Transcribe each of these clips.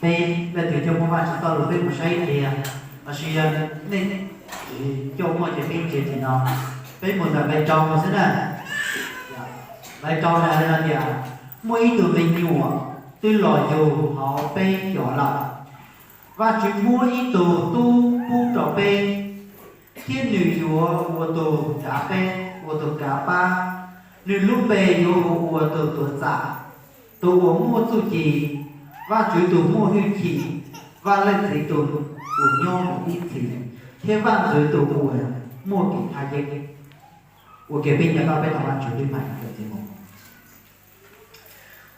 Peb leej twg coj muaj Vajtswv txoj lus peb mus saib kiag, los sis yog nej tsis coj muaj ces peb ntsia tim no, peb mus ntawm nqe rau xwb na. Nqe rau na hais tias, muaj ib tug me nyuam twb los yug hauv peb xyos lawm. Vajtswv muab ib tug tub pub rau peb, thiab nws yuav ua tus kav peb, ua tus kav pab. Nws lub npe yuav hu ua tus tuav txam, tus uas muaj txuj ci, Vajtswv tus muaj hwj chim, Vaj Leej Txiv tus uas nyob mus ib txhis, thiab Vaj Ntxwv tus uas muaj kev thaj yeeb. Ua ke peb nco qab peb thov Vajtswv peb mam li mus.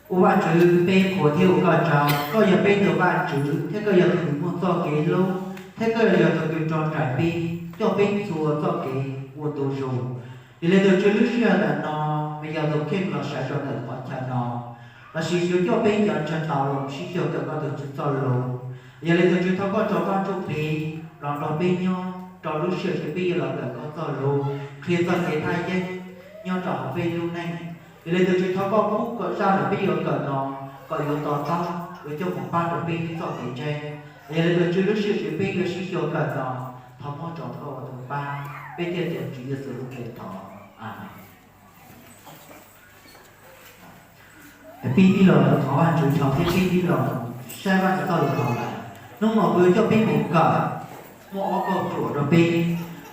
Ua Vajtswv, peb qhuas thiab ua koj tsaug, koj yog peb tus Vajtswv thiab koj yog tus uas muaj txoj kev hlub thiab koj yog tus uas rog nraim peb, coj peb txhua txoj kev ua tus zoo. Yog li tus Tswv, lub sij hawm ntawm no, mas yog tus kheej los sawv rau ntawm qhov chaw no, los sis yuav coj peb cov ntshaw tau los sib xyaw kawm koj tus Tswv txoj lus. Yog li tus Tswv, thov koj tso Vaj Ntsujplig los nrog peb nyob rau lub sij hawm uas peb yuav los kawm koj txoj lus, qhia txoj kev thaj yeeb nyob rau hauv peb lub neej. Yog li tus Tswv, thov koj pub kom zaj uas peb yuav kawm no kom yuav to taub, yuav coj mus pab rau peb txoj kev ntseeg. Yog li tus Tswv, lub sij hawm uas peb yuav sib xyaw kawm no, thov muab tso rau koj ua tus pab, peb thiaj tuav Tswv Yexus lub npe thov, amees. Peb tib los thov Vajtswv tsaug thiab peb tib los saib Vajtswv txoj lus no lawm. Hnub no kuv yuav coj peb mus kawm, muaj ob kauj ruam rau peb.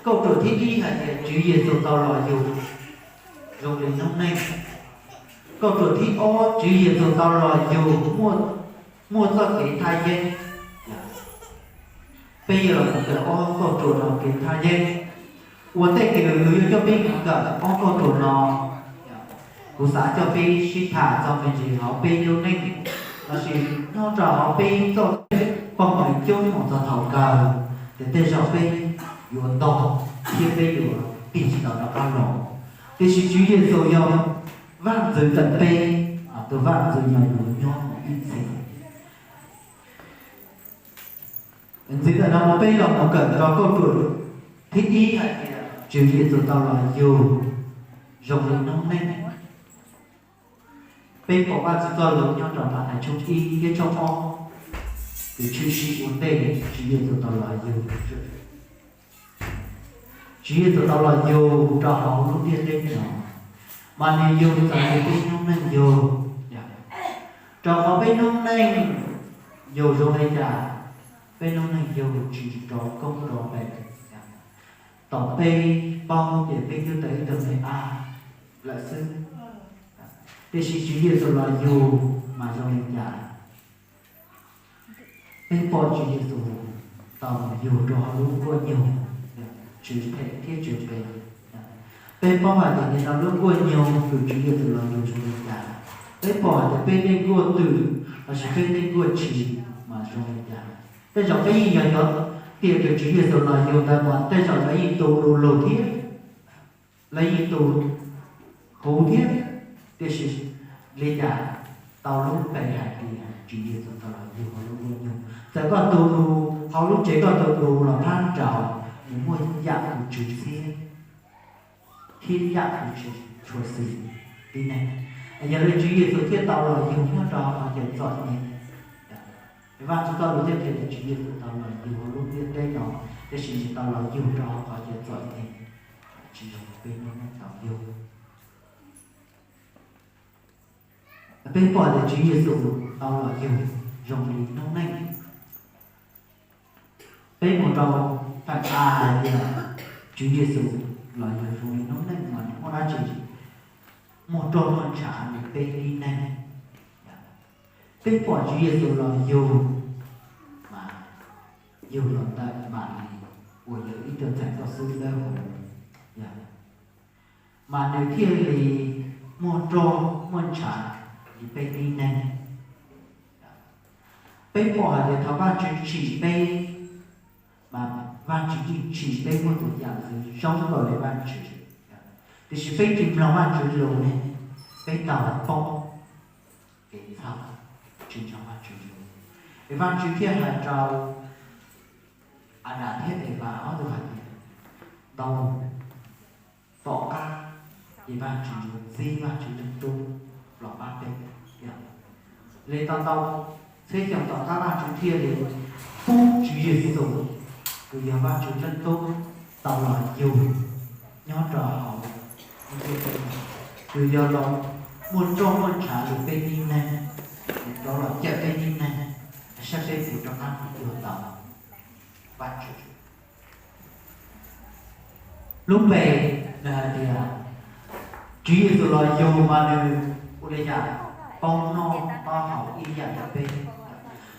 Kauj ruam thib ib hais tias Tswv Yexus tau los yug zoo li noob neej. Kauj ruam thib ob, Tswv Yexus tau los yug muaj txoj kev thaj yeeb. Peb yuav los kawm ob kauj ruam no kev thaj yeeb. Ua ntej uas kuv yuav coj peb mus kawm ob kauj ruam no, kuv xav coj peb sib tham txog me ntsis hauv peb lub neej, los sis nyob rau hauv peb txoj kev poj niam coob mus txog thaum kawg, ces tej zaum peb yuav ntog thiab peb yuav tig tsis tau rov qab los. Tiam sis Tswv Yexus yog Vaj Ntxwv ntawm peb, tus Vaj Ntxwv no yuav nyob mus ib txhis. Ntxiv ntawm no peb los mus kawm rau kauj ruam thib ib hais tias Tswv Yexus tau los yug zoo li noob neej. Peb pom Vajtswv txoj lus nyob rau Mathais tshooj ib thiab tshooj ob, tus tshwm sim ua ntej Tswv Yexus tau los yug. Tswv Yexus tau los yug rau hauv lub ntiaj teb no, mas nws yug txawv li peb noob neej yug. Rau qhov peb noob neej yug zoo li cas? Peb noob neej yug tsis rau koob rau npe. Thaum peb paub ces peb twb tau ib tug me ab lawm xwb. Tiam sis Tswv Yexus los yug mas zoo li cas? Peb pom Tswv Yexus tau los yug rau hauv lub nkuaj nyuj, tswv phem thiab tswv npe. Peb paub hais tias nim no lub nkuaj nyuj tus Tswv Yexus los yug zoo li cas? Peb pom hais tias peb tej nkuaj twm lossis peb tej nkuaj tshis mas zoo li cas? Tej zaum peb yeej yog cov tiam tus Tswv Yexus los yug ntawd mas tej zaum lawv yeej tu du lug thiab, lawv yeej tu huv thiab. Tiam sis li cas tau lub npe hais tias Tswv Yexus tau los yug hauv lub nkuaj nyuj? Txawm koj tu du hauv lub tsev, koj tu du los phab nraud, nws muaj yam tus tswv txhiab thiab yam tus tshua xwm tib neeg. Yog li Tswv Yexus thiaj tau los yug nyob rau hauv qhov chaw txom nyem. Vajtswv txoj lus thiaj qhia tias Tswv Yexus tau los yug hauv lub ntiaj teb no, tiam sis nws tau los yug rau hauv qhov chaw txom nyem, tsis zoo li peb noob neej tau yug. Peb pom tias Tswv Yexus tau los yug zoo li noob neej. Peb mus rau phau A hais tias Tswv Yexus los yug zoo li noob neej mas nws muaj dab tsi? Muaj roj muaj ntshav li peb tib neeg. Peb pom Tswv Yexus los yug mas yug los ntawm Malis uas yog ib tug ntxhais txoj xwb dawb huv, mas nws thiaj li muaj roj muaj ntshav li peb tib neeg. Peb pom hais tias thaum Vajtswv tsim peb, mas Vajtswv yeej tsim peb muaj tus yam ntxwv zoo nkaus li Vajtswv. Tiam sis peb tsis mloog Vajtswv lus ne, peb tau poob kev txhaum, tsis mloog Vajtswv lus. Es Vajtswv thiaj hais rau Adas thiab Evas ob tug hais tias, tau tom qab ces Vajtswv yuav txib Vajtswv Leej Tub los pab peb. Li tau tau txhiab xyoo tom qab Vajtswv thiaj li pub Tswv Yexus, uas yog Vajtswv Leej Tub, tau los yug nyob rau hauv, uas yog los muaj roj muaj ntshav li peb tib neeg, rov los cawm peb tib neeg, saib peb puas rov qab mus cuag tau Vajtswv. Lub npe nws hais tias, Tswv Yexus los yug mas nws ua li cas? Paub noj paub haus ib yam li peb.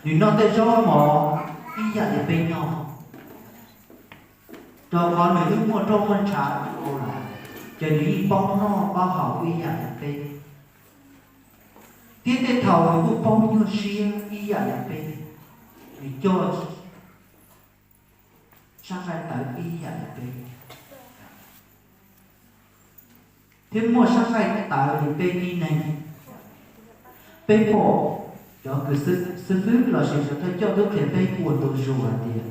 Nws noj tej zaub mov ib yam li peb noj, rau qhov nws twb muaj roj muaj ntshav ua lawm, ces nws yeej paub noj paub haus ib yam li peb. Thiab tej thaum nws kuj paub nyuaj siab ib yam li peb, nws coj sab nqaij tawv ib yam li peb, thiab muaj sab nqaij tawv li peb tib neeg. Peb pom cov kws xib fwb los sis cov thawj coj twb qhia peb ua ntu zus hais tias,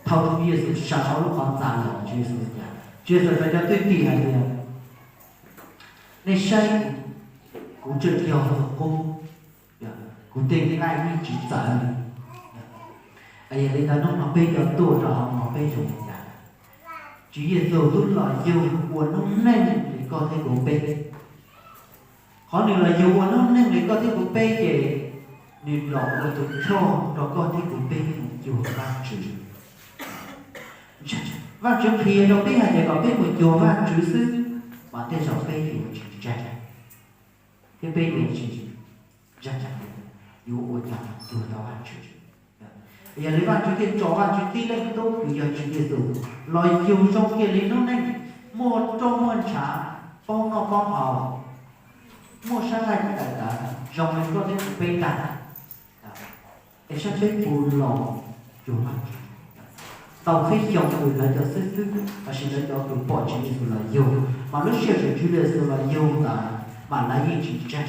thaum Tswv Yexus sawv hauv lub qhov ntxa los Tswv Yexus hais tias, Tswv Yexus hais rau cov thwj tim hais tias, nej saib, kuv tseem yog tus qub, kuv tej nqaij yeej tsis txawv li. Yog li ntawd hnub no peb yuav tuaj rau hauv no peb yuav ua cas? Tswv Yexus twb los yug ua noob neej li koj thiab kuv peb. Qhov nws los yug ua noob neej li koj thiab kuv peb ces nws los ua tus choj rau koj thiab kuv peb mus cuag Vajtswv. Vajtswv qhia rau peb hais tias kom peb mus cuag Vajtswv xwb, mas tej zaum peb yuav tsis ntseeg, thiab peb yuav tsis ntseeg yuav ua cas cuag tau Vajtswv. Yog li Vajtswv thiaj tso Vajtswv tib leeg tub uas yog Tswv Yexus los yug zoo kiag li noob neej, muaj roj muaj ntshav, paub noj paub haus, muaj sab nqaij tawv tawv zoo li koj thiab kuv peb ntag. Es saib peb puas los cuag Vajtswv. Tau txhiab xyoo uas lawv cov xib fwb los sis lawv cov kws pom Tswv Yexus los yug, mas lub sij hawm Tswv Yexus los yug ntawd mas lawv yeej tsis ntseeg,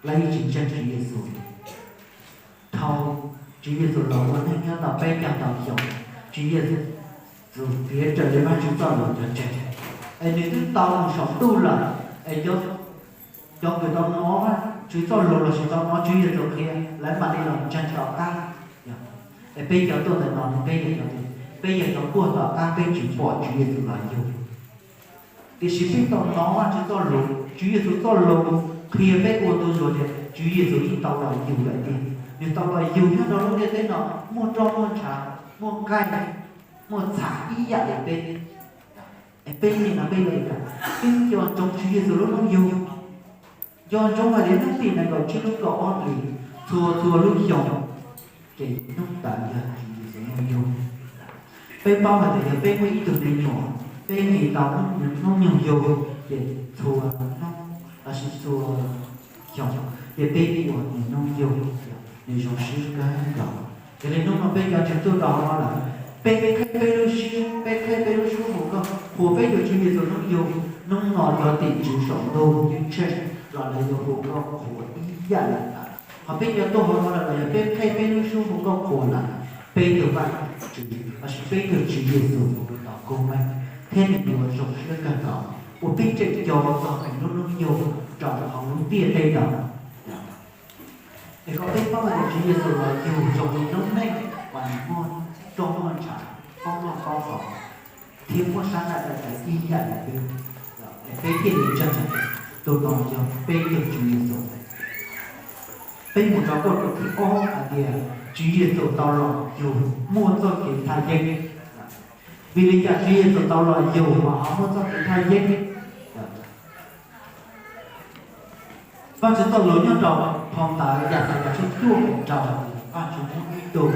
lawv yeej tsis ntseeg Tswv Yexus. Thaum Tswv Yexus los ua neeg nyob tau peb caug tau xyoo, Tswv Yexus txiav raws li Vajtswv txoj lus cog tseg, es nws twb tau mus saum ntuj lawm, es cov kws tau hnov Vajtswv txoj lus los sis tau hnov Tswv Yexus qhia, lawv mam li los ntseeg tom qab. Es peb cov tuaj ntawm no, peb yog cov, peb yog cov tuaj tom qab peb tsis pom Tswv Yexus los yug. Tiam sis peb tau hnov Vajtswv txoj lus, Tswv Yexus txoj lus qhia peb ua ntu zus tias Tswv Yexus yeej tau los yug lawm tiag. Nws tau los yug nyob rau lub ntiaj teb no, muaj roj muaj ntshav, muaj nqaij, muaj txham ib yam li peb. Es peb nim no peb ua li cas? Peb nco ntsoov Tswv Yexus lub hnub yug. Nco ntsoov hais tias hnub tim nees nkaum tsib lub kaum ob hlis txhua txhua lub xyoo, ces hnub ntawd yog Tswv Yexus hnub yug. Peb paub hais tias yog peb muaj ib tug me nyuam, peb nim tau hnub nyoog yug, ces txhua hnub los sis txhua xyoo ces peb ua nws hnub yug, nws zoo siab kawg nkaus. Yog li hnub no peb cov tseem tuaj rau hauv no lawm, peb qhib peb lub siab, peb qhib peb lub suab hu nkauj qhuas peb tus Tswv Yexus hnub yug. Hnub no cov tim tswv saum ntuj ceeb tsheej los lawv yuav hu nkauj qhuas ib yam li ntawd. Qhov peb cov tuaj hauv no lawm los yog peb qhib peb lub suab hu nkauj qhuas lawm peb tus Vajtswv los sis peb tus Tswv Yexus tus uas tau koob meej thiab nws yuav zoo siab kawg nkaus uas peb tseem nco txog nws lub hnub yug rau hauv lub ntiaj teb no. Es kom peb paub hais tias Tswv Yexus los yug zoo li noob neej uas nws muaj roj muaj ntshav, paub noj paub haus, thiab muaj sab nqaij tawv tawv ib yam li peb, es peb thiaj li ntseeg tus no yog peb tus Tswv Yexus. Peb mus rau qhov thib ob hais tias Tswv Yexus tau los yug muaj txoj kev thaj yeeb. Vim li cas Tswv Yexus tau los yug mas ho muaj txoj kev thaj yeeb? Vajtswv txoj lus nyob rau phau ntawv Yaxayas tshooj cuaj nqe rau, Vajtswv muab ib tug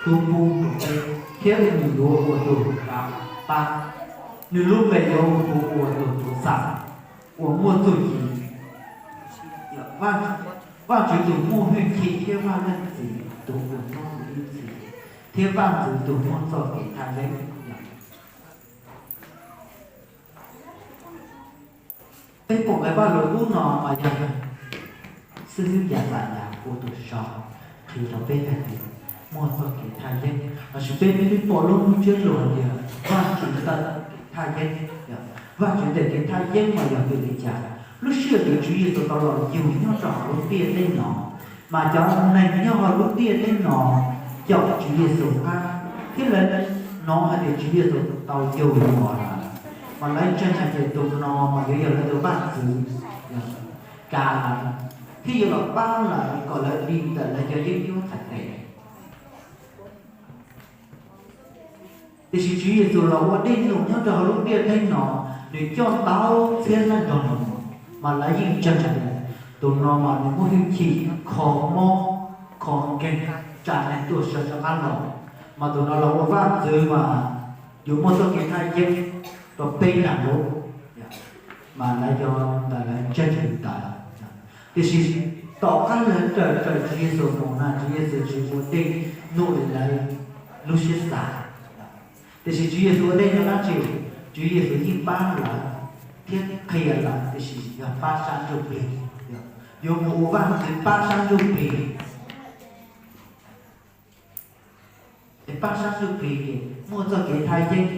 tub pub rau peb thiab nws yuav ua tus pab, nws lub npe yuav hu ua tus tuav xam uas muaj txuj ci. Vajtswv tus muaj hwj chim thiab Vaj Leej Txiv tus uas nyob mus ib txhis, thiab Vaj Ntxwv tus muaj txoj kev thaj yeeb. Peb pom nqe Vajluskub no mas yog xib hwb Yaxayas ua tus sau qhia rau peb hais tias muaj txoj kev thaj yeeb, lossis peb twb pom lub ntsiab lus hais tias Vajtswv ntawm kev thaj yeeb. Vajtswv ntawm kev thaj yeeb mas yog vim li cas? Lub sij hawm uas Tswv Yexus tau los yug nyob rau hauv lub ntiaj teb no, Mas cov neeg nyob hauv lub ntiaj teb no caum Tswv Yexus qab, thiab lawv hnov hais tias Tswv Yexus tau yug los lawm, mas lawv ntseeg hais tias tus no mas yuav yog lawv tus vaj ntxwv, kav lawv, thiab yuav los pab lawv kom lawv dim ntawm lawv cov yeeb ncuab txhais tes. Tiam sis Tswv Yexus los ua dej num nyob rau hauv lub ntiaj teb no, nws coj tau txhiab leej nrog nws, mas lawv yeej ntseeg tias tus no mas nws muaj hwj chim kho mob kho nkeeg, tsa neeg tuaj sawv rov qab los, mas tus no los ua vaj ntxwv mas yuav muaj txoj kev thaj yeeb rau peb leeg lawm, mas lawv cov ntawd lawv ntseeg li ntawd. Tiam sis tom qab lawv raws raws Tswv Yexus mus na, Tswv Yexus tsis ua dej num li lawv lub siab xav. Tiam sis Tswv Yexus ua dej no dab tsi? Tswv Yexus yeej pab lawv thiab qhia lawv, tiam sis yog pab sab ntsuj plig, yuav mus ua vaj ntxwv pab sab ntsuj plig. Es pab sab ntsuj plig ces muaj txoj kev thaj yeeb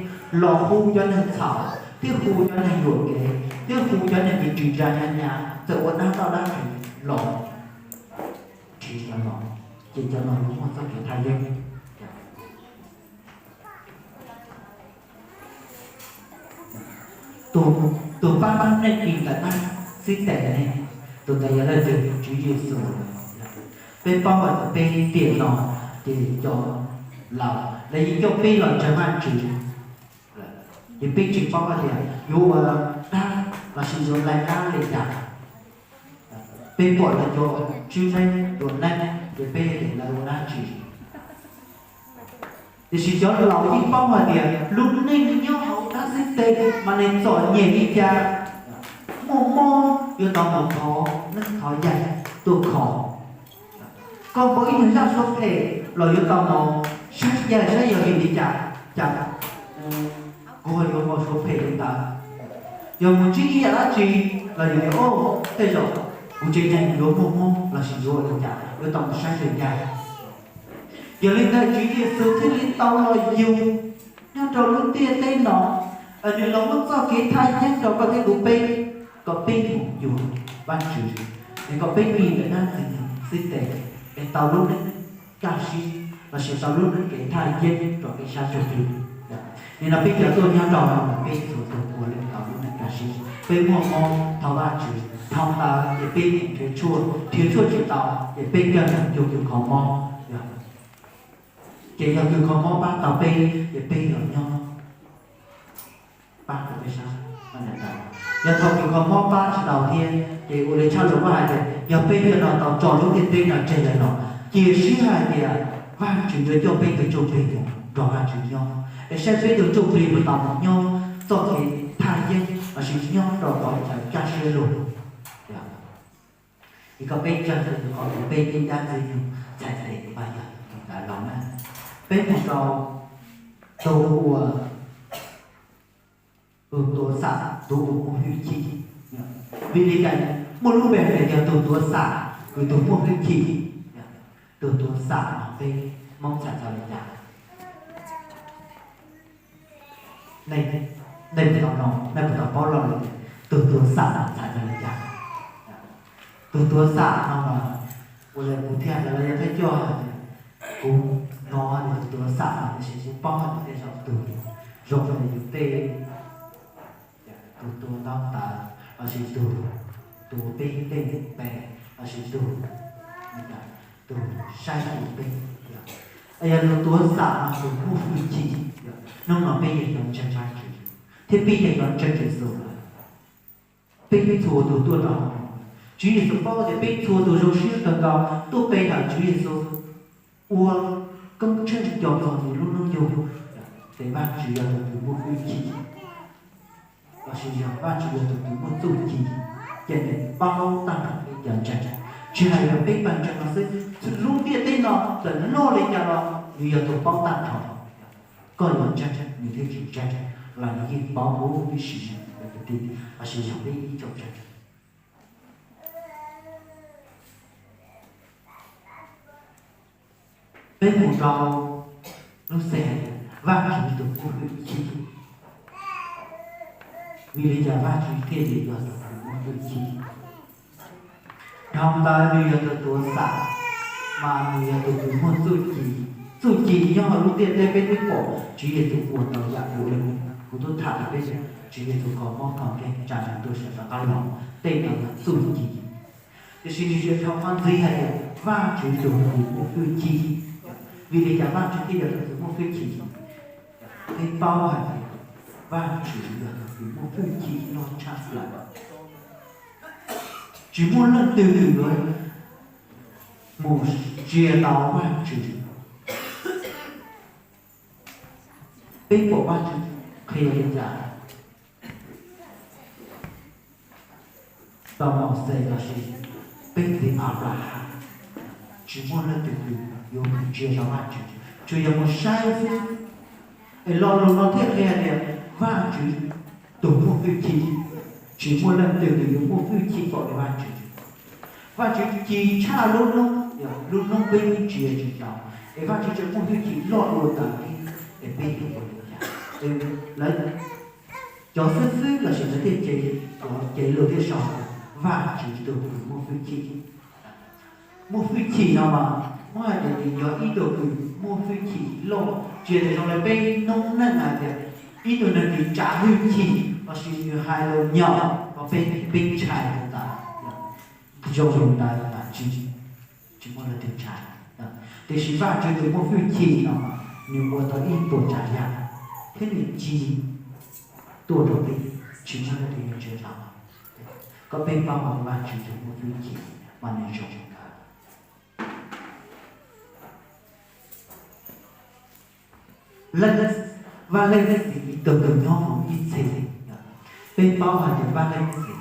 los hu cov neeg txhaum thiab hu cov neeg yuam kev thiab hu cov neeg ris ris ntsa ntsa ntsa txawm ua dab toj dab qis los nrhiav cov no, ces cov no yuav muaj txoj kev thaj yeeb. Tus pab pab nej dim ntawm dab xib tes ne, tus ntawd yog leej twg? Tswv Yexus. Peb paub hais tias peb tiam no ces cov laus lawv yeej coj peb los ntseeg Vajtswv, ces peb tsis paub hais tias yuav ua dab lossis yuav laig dab li cas. Peb pom lawv cov tswv neeb tua neeb ces peb hais tias lawv ua dab tsi. Tiam sis cov laus yeej paub hais tias lub neej nyob hauv dab xib tes mas nws txom nyem li cas, muaj mob yuav tau mus thov neeb thov yaig tuaj kho. Koj npau ib nyuag zaj suab phem los yuav tau mus saib yaig saib yog vim li cas, cas kuv ho yuav npau suav phem li ntawd. Yog mus ntsib ib yam dab tsi los yus tias, o, tej zaum kuv tsev neeg yuav muaj mob lossis yuav ua li cas, yuav tau mus saib yog yaig. Yog li ntawd Tswv Yexus thiaj li tau los yug nyob rau lub ntiaj teb no, nws los muab txoj kev thaj yeeb rau koj thiab kuv peb, kom peb mus yuav Vajtswv, es kom peb dim ntawm dab ntxwg xib tes, es tau lub neej kaj siab lossis tau lub neej kev thaj yeeb rau peb sab ntsuj plig. Nim no peb cov tuaj nyob rau no peb txhua tus puav leej tau lub neej kaj siab, peb muaj mob thov Vajtswv, dhau ntawd ces peb mus nrhiav tshuaj, nrhiav tshuaj tsis tau ces peb kawg mus cuag kws kho mob. Ces yog kws kho mob pab tau peb ces peb los nyob pab tau peb sab. Yog thaum kws kho mob pab tsis tau thiab ces ua li tshaj lus Vajtswv hais tias yog peb thiaj no tau tso lub ntiaj teb no tseg lawm los cia siab hais tias Vajtswv yuav coj peb tug ntsuj plig mus nrog Vajtswv nyob, es saib peb tug ntsuj plig puas tau mus nyob txoj kev thaj yeeb lossis nyob rau qhov chaw kaj siab lug. Es kom peb ntseeg qhov uas peb ib dab ntxwg nyoog txhais tes Npaj Yawg tus ntawd los na. Peb mus rau tus uas, tus tuav xam, tus uas muaj hwj chim. Vim li cas muaj lub npe hais tias yog tus tuav xam, kws tus muaj hwj chim? Tus tuav xam no peb Hmoob txhais txog li cas? Nej, nej puas tau, nej puas tau paub lawm tias tus tuav xam no txhais txog li cas? Tus tuav xam no mas, ua li kuv thiaj hais los yog thawj coj hais tias, kuv hnov tias tus tuav xam no tiam sis kuv paub hais tias tej zaum tus zoo li yus tej, tus tua ntaub ntawv lossis tus tua peb tej npe lossis tus tus saib tua peb, yog tus tuav xam no tus muaj hwj chim. Hnub no peb yog cov ntseeg Vajtswv thiab peb yog cov ntseeg Yexus lawm, peb txhua tus tuaj rau hauv no, Tswv Yexus paub tias peb txhua tus zoo siab kawg nkaus tuaj pe hawm Tswv Yexus, ua koob tsheej nco txog nws lub hnub nyoog, ces Vajtswv yog tus twg muaj hwj chim, lossis yog Vajtswv yog tus twg muaj txuj ci, ces nws paub tag nrho peb cov ntseeg. Tsis hais yog peb pawg ntseeg no xwb, lub ntiaj teb no txawm loj li cas los nws yog tus paub tag nrho. Koj yuav ntseeg nws thiab tsis ntseeg los nws yeej paub huv tib si, kwv tij, lossis yog peb ib tsoom ntseeg. Peb mus rau lub xeem Vajtswv tus muaj hwj chim. Vim li cas Vajtswv thiaj li yog tus muaj hwj chim? Dhau ntawd nws yog tus tuav xam, Mas nws yog tus kws muaj txuj ci. Txuj ci nyob hauv lub ntiaj teb peb twb pom Tswv Yexus ua tau yam dua li kuv tub tham rau peb tias Tswv Yexus kho mob kho nkeeg, tsa nws tuaj sawv rov qab los, tej no yog txuj ci. Tiam sis nws tsis tau qhov ntxiv hais tias Vajtswv tus kws muaj hwj chim. Vim li cas Vajtswv thiaj yog tus kws muaj hwj chim? Peb paub hais tias Vajtswv yog tus kws muaj hwj chim loj tshaj plaws. Tsis muaj leej twg yuav mus ntsia tau Vajtswv. Peb pom Vajtswv qhia li cas rau Mauxes lossis peb txiv Anplahas? Tsis muaj leej twg yuav mus ntsia tau Vajtswv, tsuas yog mus saib xwb. Es lo lus no thiaj qhia tias Vajtswv tus muaj hwj chim, tsis muaj leej twg yuav muaj hwj chim npaum li Vajtswv. Vajtswv ci tshaj lub hnub, lub hnub peb ntsia tsis tau, es Vajtswv tseem muaj hwj chim loj dua ntawd thiab, es peb yuav ua li cas? Es lawv cov xib fwb lossis lawv thiaj cev, cev lus thiaj sau tias Vajtswv tus kws muaj hwj chim. Muaj hwj chim no mas muab hais tias nws yog ib tug kws muaj hwj chim loj, tsis yog tias zoo li peb noob neej hais tias ib tug neeg nws tsav hwj chim lossis nws hais lus nyom los peb, peb ntshai li ntawd, zoo li ntawd mas tsis, tsis muaj leej twg ntshai. Tiam sis Vajtswv tus muaj hwj chim no nws ua tau ib puas tsav yam thiab nws ci tuaj rau peb, tsis muaj leej twg yuav ntsia tau. Kom peb paub hais Vajtswv tus muaj hwj chim mas nws zoo li ntawd. Leej, Vaj Leej Txiv tus kws nyob mus ib txhis li. Peb paub hais tias Vaj Leej Txiv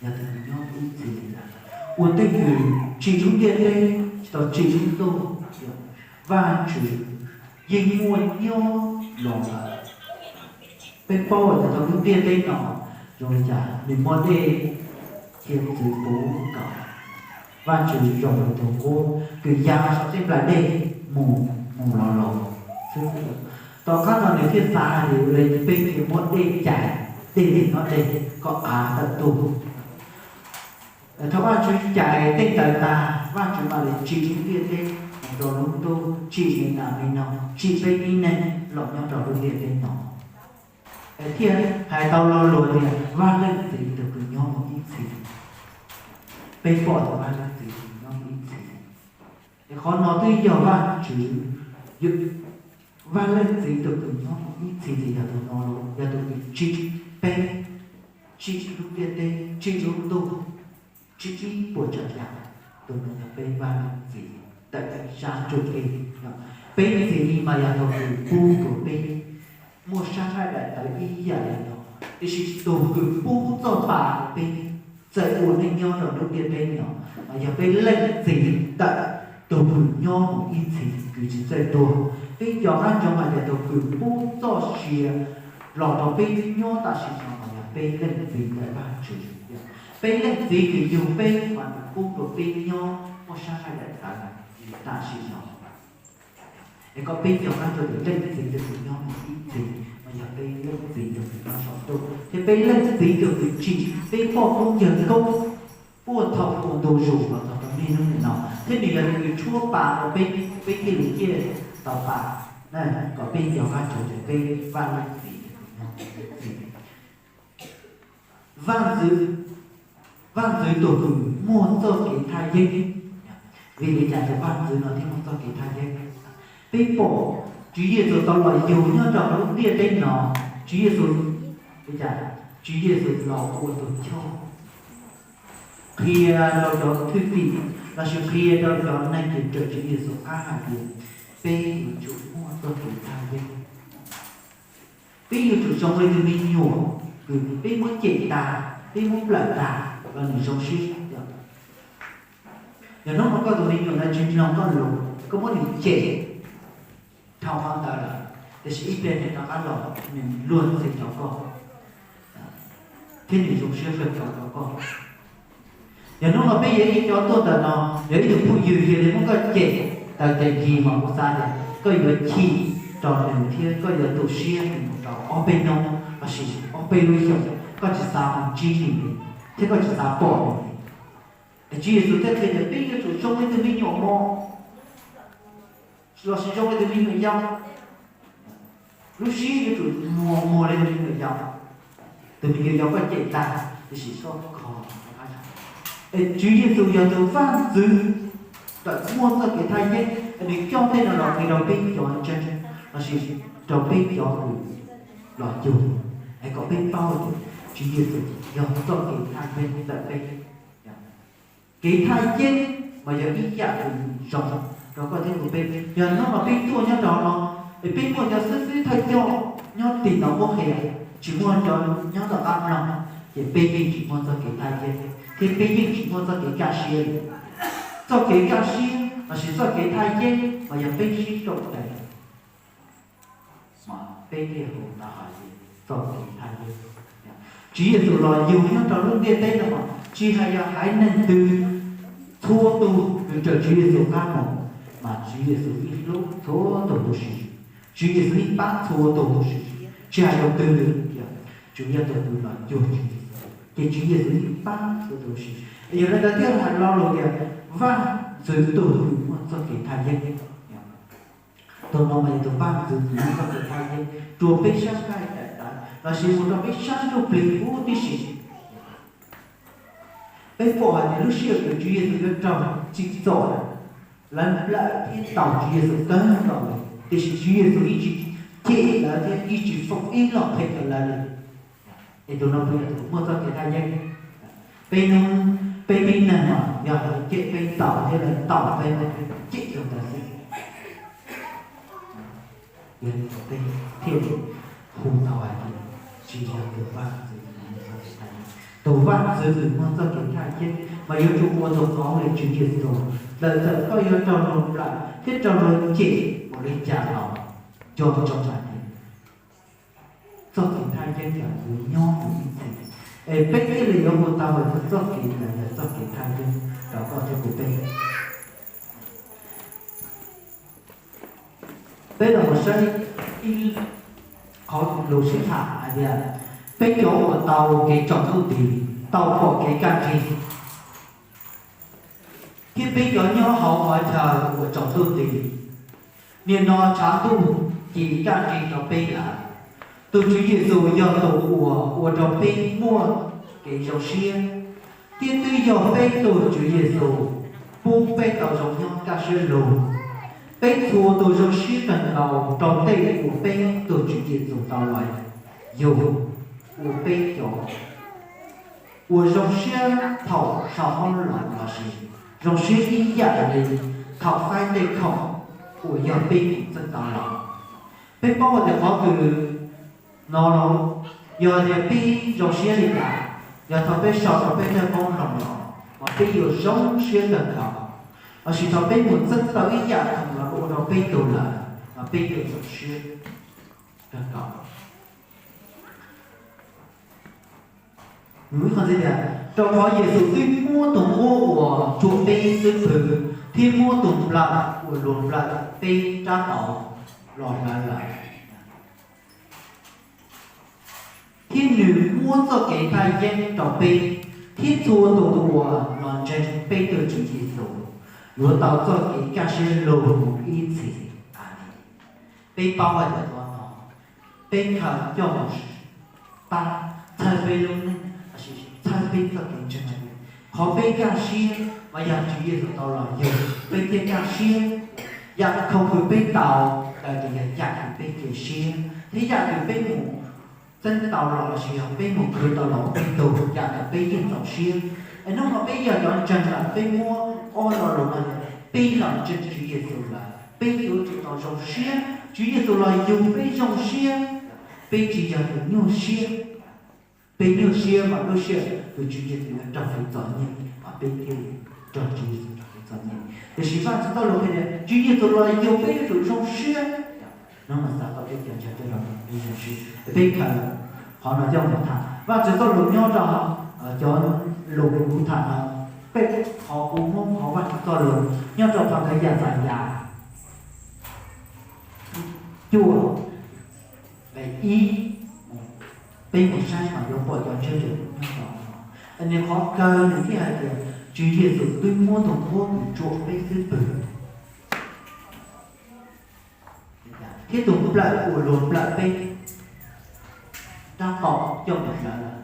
yog tus kws nyob mus ib txhis li ntawd, ua tej kws tsim lub ntiaj teb tsis tau tsim lub ntuj, Vajtswv yeej muaj nyob los lawm. Peb paub hais tias tau lub ntiaj teb no zoo li cas, nws muaj dej thiab txwv puv kom Vajtswv zoo li tus nquab kws ya saum tej nplais dej mus mus los los xwb. Tom qab no nws thiaj xav hais tias peb thiaj muab dej cais, dej li no dej kom av tawm tuaj. Thaum Vajtswv cais tej ntawd tag, Vajtswv mam li tsim lub ntiaj teb, tsim rau lub ntuj, tsim me nas me noog, tsim peb tib neeg los nyob rau lub ntiaj teb no. Es thiaj hais tau lo lus tias Vaj Leej Txiv tus kws nyob mus ib txhis. Peb pom tias Vaj Leej Txiv tus kws nyob mus ib txhis. Es qhov no twb yog Vajtswv, Vaj Leej Txiv tus kws nyob mus ib txhis ces yog tus no los yog tus kws tsim peb, tsim lub ntiaj teb, tsim lub ntuj, tsim ib puas tsav yam. Tus no yog peb Vaj Leej Txiv ntawm sab ntsuj plig. Peb Leej Txiv mas yog tus kws pub rau peb muaj sab nqaij daim tawv ib yam li no, tiam sis tus kws pub txoj pa rau peb txawm ua neej nyob rau lub ntiaj teb no mas yog peb Leej Txiv ntawm tus kws nyob mus ib txhis kws tsis txawj tuag. Peb nco qab ntsoov hais tias tus kws pub txoj sia los rau peb nyob tam sim no mas yog peb Leej Txiv ntawm Vajtswv. Peb Leej Txiv kws yug peb mas nws pub rau peb nyob muaj sab nqaij daim tawv tam sim no. Es kom peb nco qab tias Leej Txiv tus kws nyob mus ib txhis mas yog peb Leej Txiv tus kws nyob saum ntuj, thiab peb Leej Txiv tus kws tsim peb poj koob yawg koob puag thaum ua ntu zus los txog rau niaj hnub nim no, thiab nws yog tus kws tshuab pa rau peb, peb thiaj li ciaj tau pa. Kom peb nco qab tias peb Vaj Leej Txiv tus kws nyob mus ib txhis. Vaj ntxwv, vaj ntxwv tus kws muaj txoj kev thaj yeeb. Vim li cas tus vaj ntxwv no thiaj muaj txoj kev thaj yeeb? Peb pom Tswv Yexus tau los yug nyob rau hauv lub ntiaj teb no, Tswv Yexus, li cas, Tswv Yexus los ua tus choj, qhia rau cov thwj tim lossis qhia rau cov neeg uas raws Tswv Yexus qab hais tias peb yuav tsum muaj txoj kev thaj yeeb. Peb yuav tsum zoo li tus me nyuam kws peb muab cem tag, peb muab nplawm tag los nws zoo siab. Yog hnub no koj tus me nyuam ntawd tsis mloog koj lus, koj muab nws cem dhau qhov ntawd lawm, tiam sis ib pliag nws rov qab los nws luag ntxhi rau koj, thiab nws zoo siab kawg nkaus rau koj. Yog hnub no peb yog ib cov tuaj ntawm no, yog ib tug phooj ywg yog li muab koj cem tawm cem nkig mas kuv xav tias koj yuav chim rau nws thiab koj yuav tu siab nws mus rau ob peb hnub lossis ob peb lub xyoos, koj tsis xav mus ntsib nws li thiab koj tsis xav pom nws li. Es Tswv Yexus thiaj qhia tias peb yuav tsum zoo li tus me nyuam mos, Los sis zoo li tus me nyuam yaus, lub siab yuav tsum muag muag li tus me nyuam yaus. Tus me nyuam yaus koj cem tag, tiam sis koj kho. Es Tswv Yexus yog tus vaj ntxwv tawm muaj txoj kev thaj yeeb, nws coj tej no los qhia rau peb cov ntseeg, los sis rau peb cov uas los yug, es kom peb paub tias Tswv Yexus yog txoj kev thaj yeeb ntawm peb. Kev thaj yeeb mas yog ib yam uas zoo rau koj thiab kuv peb. Yog hnub no peb tuaj nyob rau no, es peb muaj cov xib hwb thawj coj nyob tim no muab qhia, tsis muaj cov nyob tom qab mloog, ces peb yeej tsis muaj txoj kev thaj yeeb, thiab peb yeej tsis muaj txoj kev kaj siab li. Txoj kev kaj siab los sis txoj kev thaj yeeb mas yog peb sib rooj tes, mas peb thiaj hu tau hais tias txoj kev thaj yeeb. Tswv Yexus los yug nyob rau lub ntiaj teb no mas tsis hais yog haiv neeg twg, txhua tus uas raws Tswv Yexus qab mus, mas Tswv Yexus yeej hlub txhua tus huv si, Tswv Yexus yeej pab txhua tus huv si, tsis hais tus twg li. Tsuas yog tus twg los cuag Tswv Yexus, ces Tswv Yexus yeej pab txhua tus huv si. Yog li ntawd thiaj hais lo lus tias vaj ntxwv tus uas muaj txoj kev thaj yeeb. Tus no mas yog tus vaj ntxwv uas muaj txoj kev thaj yeeb rau peb sab nqaij daim tawv los sis mus rau peb sab ntsuj plig huv tib si. Peb pom hais tias lub sij hawm uas Tswv Yexus yuav raug tsim txom, lawv nplawm thiab ntaus Tswv Yexus kawg nkaus li, tiam sis Tswv Yexus yeej tsis cem lawv thiab yeej tsis foom ib lo phem rau lawv li. Es tus no puas yog tus muaj txoj kev thaj yeeb? Peb hnub, peb tib neeg mas yog lawv cem peb, ntaus thiab lawv ntaus peb mas peb cem rau ntawd xwb. Yog li ntawd peb thiaj li hu tau hais tias tsis yog tus vaj ntxwv uas muaj txoj kev thaj yeeb. Tus vaj ntxwv uas muaj txoj kev thaj yeeb mas yuav tsum ua tus qauv li Tswv Yexus, lawm txawm koj yuav raug luag nplawm thiab raug luag cem npaum li cas los nco ntsoov hais tias txoj kev thaj yeeb ntawd yuav nyob mus ib txhis, es peb thiaj li yuav hu tau hais tias txoj kev ntawd yog txoj kev thaj yeeb rau koj thiab kuv peb. Peb los mus saib ib qho lus sib tham hais tias peb cov uas tau kev tsaus ntuj nti, tau pom kev kaj nrig, thiab peb cov nyob hauv qhov chaw uas tsaus ntuj nti, nim no tshav ntuj ci kaj nrig rau peb lawm. Tus Tswv Yexus yog tus uas ua rau peb muaj kev zoo siab, thiab twb yog peb tus Tswv Yexus pub peb tau zoo nyob kaj siab lug. Peb txhua tus zoo siab kawg nkaus rau tej uas peb tus Tswv Yexus tau los yug ua peb cov uas zoo siab thaum sau mob los lossis zoo siab ib yam li thaum faib tej khoom uas yog peb mus txeeb tau los. Peb paub hais tias qhov kws no los yog tias peb zoo siab li cas, yog thaum peb sau rau peb tej qoob loo los, mas peb yuav zoo siab kawg nkaus, lossis thaum peb mus txeeb tau ib yam khoom los ua rau peb tug lawm, mas peb yuav zoo siab kawg nkaus. Nws ib qho ntxiv tias, rau qhov Yexus twb muab tus nquab uas tsuam peb xub pwg, thiab muab tus nplawm uas luag nplawm peb rab taus los hlawv lawm, thiab nws muab txoj kev thaj yeeb rau peb, thiab txhua tus uas los ntseeg peb tus Tswv Yexus yuav tau txoj kev kaj siab lug mus ib txhis. Amees. Peb paub hais tias qhov no peb khaws coj mus pab txhawb peb lub neej, txhawb peb txoj kev ntseeg. Qhov peb kaj siab mas yog Tswv Yexus tau los yug peb thiaj kaj siab. Yam khoom kws peb tau, lawv tias yog yam kws peb cia siab, thiab yam kws peb mus txeeb tau los lossis yog peb mus khwv tau los ua peb tug, yam ntawd peb yeej txaus siab. Es hnub no peb yog cov ntseeg lawm, peb muab ob lo lus no tias peb los ntseeg Tswv Yexus lawm, peb yuav tsum tau zoo siab. Tswv Yexus los yug peb zoo siab, peb tsis yog tus nyuaj siab. Peb nyuaj siab mas lub sij hawm kws Tswv Yexus yuav raug kev txom nyem mas peb thiaj li raug Tswv Yexus raug kev txom nyem. Tiam sis Vajtswv txoj lus qhia tias Tswv Yexus los yug peb yuav tsum zoo siab. Hnub no xav kom peb cov ntseeg coj los peb zoo siab, peb khaws qhov no coj mus tham. Vajtswv txoj lus nyob rau cov lus kuv tham no, peb qhov kuv muab qhov Vajtswv txoj lus nyob rau phau ntawv Yaxayas cuaj, nqe ib, peb mus saib mas yuav pom cov ntsiab nws nyob rau no. Nws qhov kawg nws thiaj hais tias Tswv Yexus twb muab tus nquab kws tsuam peb xub pwg. thiab tus nplawm uas luag nplawm peb rab qau coj mus hlawv lawm.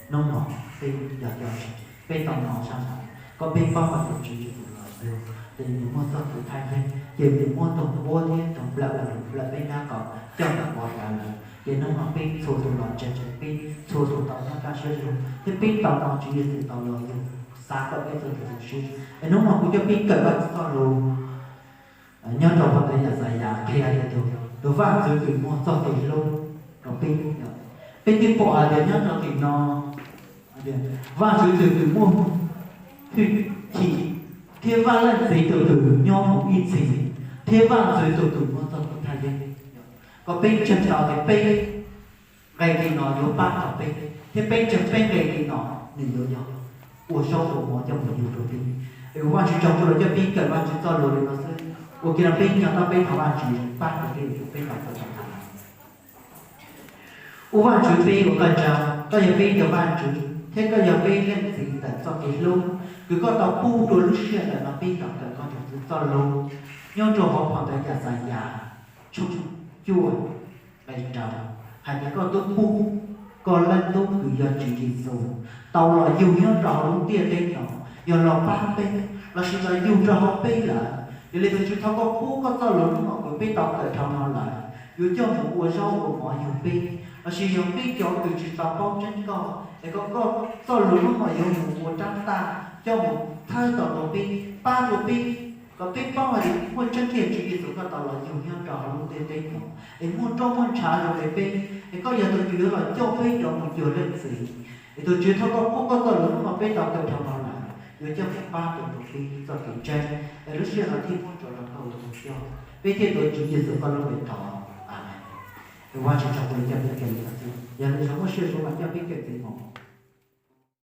Hnub no peb yog cov peb tau hnov zaj ntawd, kom peb paub hais tias Tswv Yexus los yug, ces nws muaj txoj kev thaj yeeb, ces nws muab tus nquab thiab tus nplawm uas luag nplawm peb rab qau coj mus pov hlawv lawm. Ces hnub no peb txhua tus los ntseeg, peb txhua tus tau nyob kaj siab zoo, thiab peb tau hnov Tswv Yexus tau los yug, xav kom peb txhua tus zoo siab. Es hnub no kuv coj peb kawm Vajtswv txoj lus nyob rau phau ntawv Yaxayas qhia tias tus Vajtswv twb muaj txoj kev hlub rau peb. Peb twb pom hais tias nyob rau tim no, Vajtswv twb muaj hwj chim, thiab Vaj Leej Txiv tus twg nyob mus ib txhis, thiab Vajtswv tus twg muaj txoj kev thaj yeeb. Kom peb ntseeg tau tias peb nqe tim no yuav pab tau peb, thiab peb ntseeg peb nqe tim no nws yuav yog ua zaub ua mov coj mus yug rau peb. Es ua Vajtswv tsaug rau cov pib kawm Vajtswv txoj lus li no xwb, ua kiag rau peb nco tau peb thov Vajtswv pab rau peb, peb tau txoj kev thaj yeeb. Ua Vajtswv peb ua koj tsaug, koj yog peb tus Vajtswv thiab koj yog peb Leej Txiv ntawm txoj kev hlub, kws koj tau pub dua lub sij hawm ntawm no peb los kawm koj tus txoj lus nyob rau hauv phau ntawv Yaxayas tshooj cuaj nqe rau, hais tias koj twb pub koj leej tub kws yog Tswv Yexus tau los yug nyob rau hauv lub ntiaj teb no, yog los pab peb lossis los yug rau hauv peb lawm. Yog li tus Tswv thov koj pub koj txoj lus hnub no kws peb tau kawm dhau no lawm yuav coj mus ua zaub ua mov yug peb, lossis yog peb cov kws tsis tau paub tseeb koj, es kom koj txoj lus hnub no yuav mus ua rab ntaj coj mus thawb tau rau peb, pab rau peb, kom peb paub hais tias muaj tseeb tiag Tswv Yexus koj tau los yug nyob rau hauv lub ntiaj teb no, es muaj roj muaj ntshav zoo li peb, es koj yog tus kws yuav los coj peb cov mus cuag Leej Txiv. Es tus Tswv thov koj pub koj txoj lus hnub no peb tau kawm dhau no lawm yuav coj mus pab rau peb txoj kev ntseeg, es lub sij hawm no thiaj muab tso rau koj ua tus coj. Peb thiaj tuav Tswv Yexus koj lub npe thov, Amees. Es Vajtswv tsaug rau cov pib kawm li no xwb, yog li no muaj sij hawm mam coj pib kawm ntxiv mus.